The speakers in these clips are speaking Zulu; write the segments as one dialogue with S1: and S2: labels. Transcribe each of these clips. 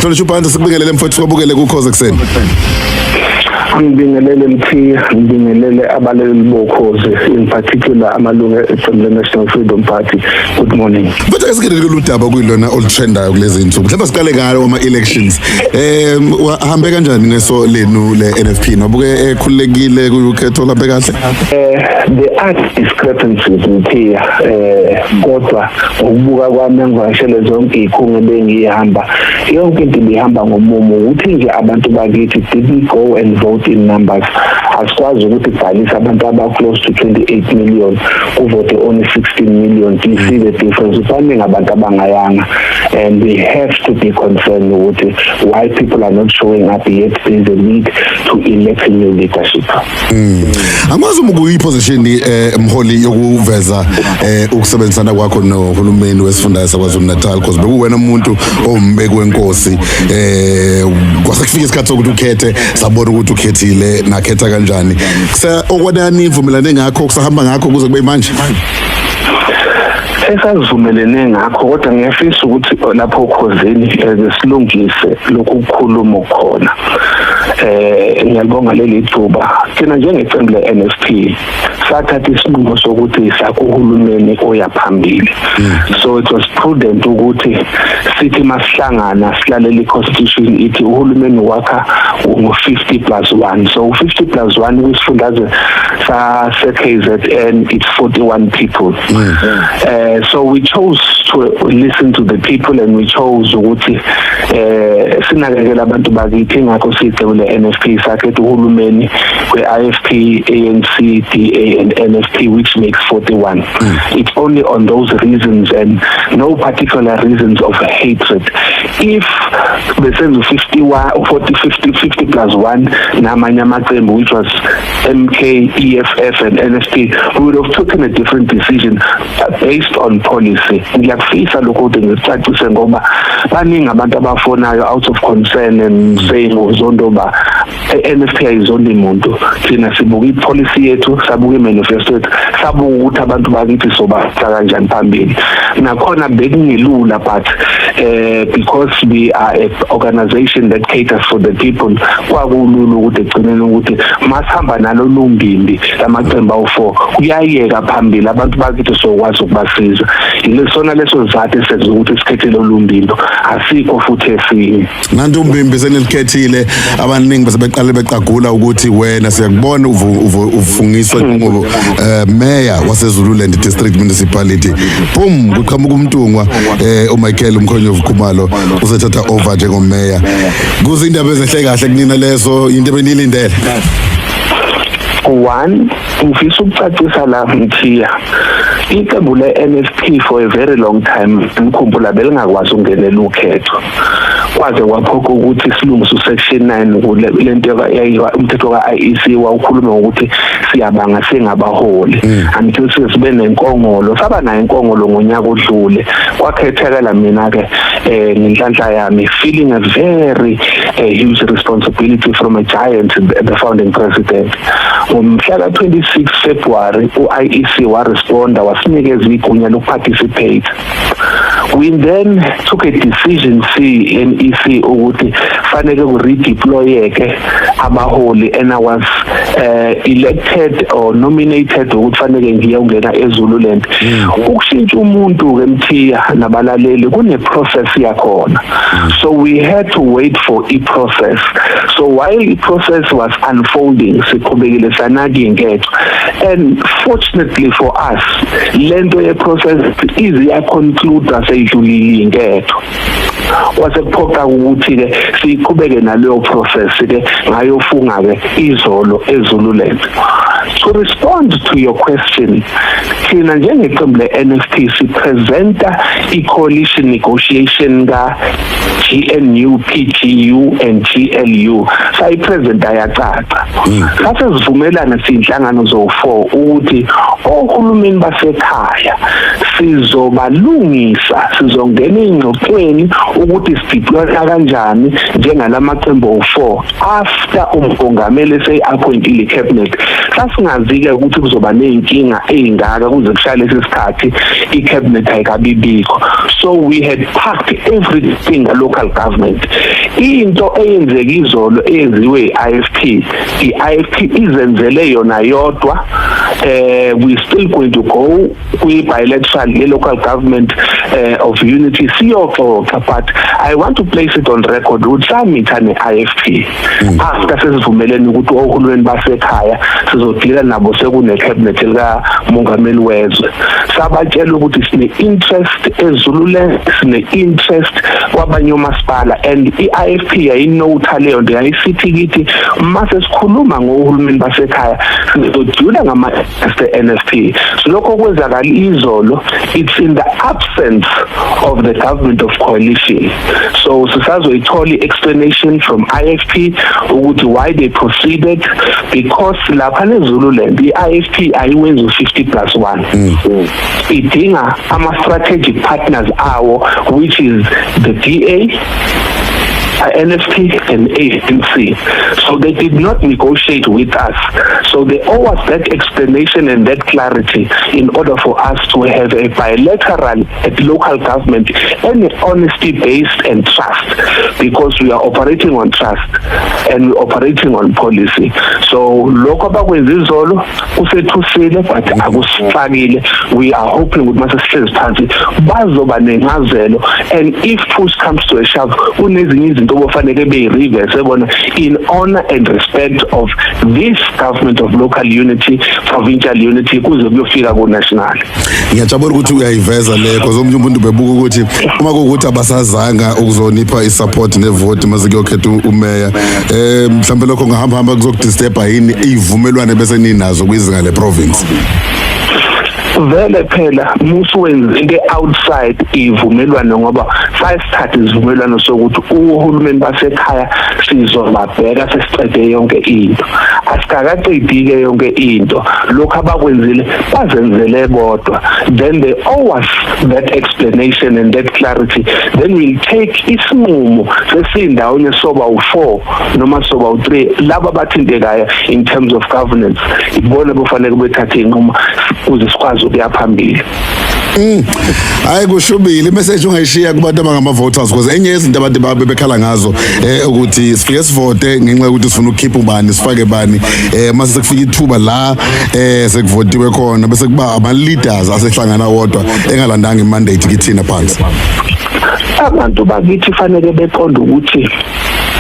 S1: Mhlonishwa uBhanda, sikubingelele mfowethu, sikwabukele kuKhozi Ekuseni.
S2: Ngibingelele Mthiya, ngibingelele abalaleli boKhozi, in particular amalungu eqembu le-National Freedom Party. Good morning.
S1: Mfowethu, ake singene kulolu daba kuyilona olutrendayo kulezi insuku. Mhlawumbe siqale ngalo ama-elections. Ahambe kanjani ngeso lenu le NFP? Nobuke ekhululekile kukhetho, lambe kahle?
S2: There are discrepancies, Mthiya, kodwa ngokubuka kwami, engivakashele zonke izikhungo ebengihamba, yonke into ibihamba ngomumo, ukuthi nje abantu bakithi didn't go and vote in numbers. Asikwazi ukuthi kubhalise abantu aba-close to 28 million, kuvote only 16 million. Do you see the difference? Baningi abantu abangayanga and we have to be concerned ukuthi why people are not showing up, yet there is a need to elect a new leadership.
S1: Angazi uma kuyi-position mholi yokuveza ukusebenzisana kwakho nohulumeni wesifundazwe saKwaZulu Natal, because bekuwena umuntu owumbeki wenkosi, kwase kufika isikhathi sokuthi ukhethe, sabona ukuthi ukhethile, nakhetha kanjani. Kuse okwanani nivumelane ngakho kusahamba ngakho kuze kube manje?
S2: Esazivumelene ngakho, kodwa ngiyafisa ukuthi lapho oKhozini silungise lokhu kukhuluma okukhona. Ngiyalibonga leli thuba. Thina njengeqembu le-NFP sathatha isinqumo sokuthi sakuhulumeni oya phambili, so it was prudent ukuthi sithi masihlangana silalela i-constitution, ithi uhulumeni wakha ngo-50 plus 1. So 50 plus 1 kwisifundazwe sase-KZN, it's 41 people. So we chose to listen to the people and we chose ukuthi sinakekele abantu bakithi. Ingakho siyiqembu le-NFP sakhetha uhulumeni we-IFP, ANC, DA and NFP, which makes 41. It's only on those reasons and no particular reasons of hatred. If besenza 51, 40, 50, 50 plus 1 namanye amaqembu, which was MK, EFF and NFP, we would have taken a different decision based on policy. Ngiyakufisa lokho ukuthi ngicacise ngoba baningi abantu abafonayo out of concern and saying uzondo ba NFP. Ayizondi muntu. Thina sibuka ipolicy yethu, sabuka imanifesto yethu, sabuka ukuthi abantu bakithi sobatha kanjani phambili. Nakhona bekungelula, but because we are a organization that caters for the people, kwakulula ukuthi egcineni ukuthi masihamba nalo lumbimbi lamaqembu awu4 kuyayeka phambili, abantu bakithi sokwazi ukubasiza. Yilesona leso sizathu esenza ukuthi sikhethe lolu mbimbi, asikho futhi esinye.
S1: Nanti umbimbi senilikhethile, abaningi bese beqale beqagula ukuthi wena siyakubona ufungiswa njengoba mayor waseZululand District Municipality, boom, kuqhamuka uMntungwa, uMichael Mkhonyovu Khumalo usethatha over njengomeya. Kuze indaba ezehle kahle kunina lezo, into ebenilindele?
S2: One, ngifisa ukucacisa la, Mthiya, iqembu le-NFP for a very long time, ngikhumbula, belingakwazi ukungenela ukhetho kwaze kwaphoqa ukuthi silungise usection 9 kule lento umthetho ka-IEC wawukhuluma ngokuthi siyabanga singabaholi until sibe nenkongolo. Saba nayo inkongolo ngonyaka odlule, kwakhethekela mina ke ngenhlanhla yami, feeling a very huge responsibility from a giant, the founding president. Ngomhla ka-26 February u-IEC waresponda, wasinikeza igunya lokuparticipate. We then took a decision, CNEC, ukuthi fanele ku-redeployeke abaholi and I was elected or nominated ukuthi fanele ngiyongena eZululand. Ukushintsha umuntu ke, Mthiya nabalaleli, kune process yakhona, so we had to wait for i process. So while the process was unfolding, siqhubekile sanaka inketho and fortunately for us, lento ye process ize yaconclude seyidlulile inketho, kwase kuphoqa ukuthi ke siqhubeke naleyo process ke, ngayofunga ke izolo eZululand. To respond to your question, thina njengeqembu le-NFP sipresenta i-coalition negotiation ka GNU, PGU and GLU, sayipresenta yacaca. Sase sivumelana siyinhlangano zo4 ukuthi ohulumeni basekhaya sizobalungisa, sizongena engxoxweni ukuthi sideploya kanjani njengalamaqembu o4 after umongameli seyi-appointile cabinet. Sasingazi-ke ukuthi kuzoba ney'nkinga ey'ngaka. Kuze kushaya lesi sikhathi, i-cabinet ayikabibikho, so we had parked everything local government. Into eyenzeka izolo, eyenziwe i-IFP, i-IFP izenzele yona yodwa. We still going to go kwi bilateral ye local government of unity, siyoxoxa, but I want to place it on record ukuthi samitha ne-IFP after sesivumelene ukuthi ohulumeni basekhaya sizodila nabo sekune cabinet lika mongameli wezwe. Sabatshela ukuthi sine interest eZululand, sine interest kwabanye omasipala, and i-IFP yayinota leyo nto, yayisithi kithi mase sikhuluma ngohulumeni basekhaya sizodila ngama NFP. So lokho kwenzakala izolo, it's in the absence of the government of coalition, so sisazoyithola i-explanation from IFP ukuthi why they proceeded, because lapha neZululand i-IFP ayiwenzi u-50 plus 1, idinga ama-strategic partners awo, which is the DA, NFP and ANC. So they did not negotiate with us. So they owe us that explanation and that clarity in order for us to have a bilateral at local government and honesty based and trust, because we are operating on trust and we're operating on policy. So lokho abakwenza izolo kusethusile, but akusifakile. We are hoping ukuthi mase sihlezi phansi bazoba nencazelo, and if push comes to a shove, kunezinye izinto ofanele beyi-reverse bona in honor and respect of this government of local unity, provincial unity, kuze kuyofika ku-national.
S1: Ngiyajabula ukuthi uyayiveza le, because omunye umuntu bebuka ukuthi uma kuwukuthi abasazanga ukuzonipha i-support nevoti mase kuyokhetha umeya, mhlawumbe lokho ngahamba hamba kuzokudisturba yini izivumelwane bese ninazo kwizinga le-province?
S2: Vele phela musuwenza into outside ivumelwano, ngoba sayisithatha isivumelwano sokuthi uhulumeni basekhaya sizobabheka sesicede yonke into. Asikakaqedi-ke yonke into. Lokhu abakwenzile bazenzele bodwa. Then they owe us that explanation and that clarity, then we'll take isinqumo sesindawonye, soba u-4 noma soba u-3 laba abathintekayo in terms of governance. Ibona bofanele bethathe iy'nqumo ukuze sikwazi ukuya phambili.
S1: Hayi, kushubile. Imessage ungayishiya kubantu abangama voters, because enye yezinto abantu babe bekhala ngazo ukuthi sifike sivote ngenxa yokuthi sifuna ukukhipha ubani, sifake bani, mase sekufika ithuba la sekuvotiwe khona, bese kuba ama leaders asehlangana wodwa engalandanga imandate kithina phansi.
S2: Abantu bakithi fanele beqonde ukuthi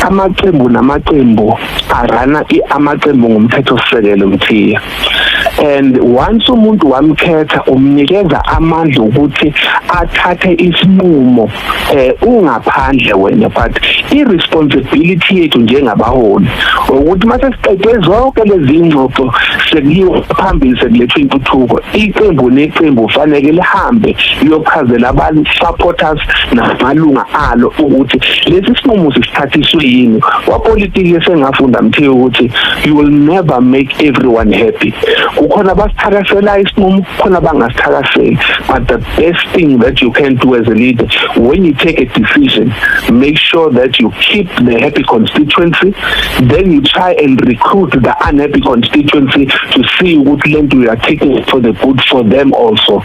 S2: amaqembu namaqembu arana amaqembu ngumthetho sisekelo, Mthiya, and once umuntu wamkhetha, umnikeza amandla ukuthi athathe isinqumo ungaphandle wena. But i-responsibility yethu njengabaholi ukuthi mase siqede zonke lezi ngxoxo, sekuyiwa phambili, sekulethwa intuthuko, iqembu neqembu fanele lihambe liyochazela abantu, supporters namalunga alo, ukuthi lesi sinqumo sisithathiswe yini. Kwapolitiki esengafunda, Mthiya, ukuthi you will never make everyone happy. Kukhona abasithakasela isinqumo, kukhona abangasithakaseli, but the best thing that you can do as a leader, when you take a decision, make sure that you keep the happy constituency, then you try and recruit the unhappy constituency to see ukuthi lento you are taking for the good for them also.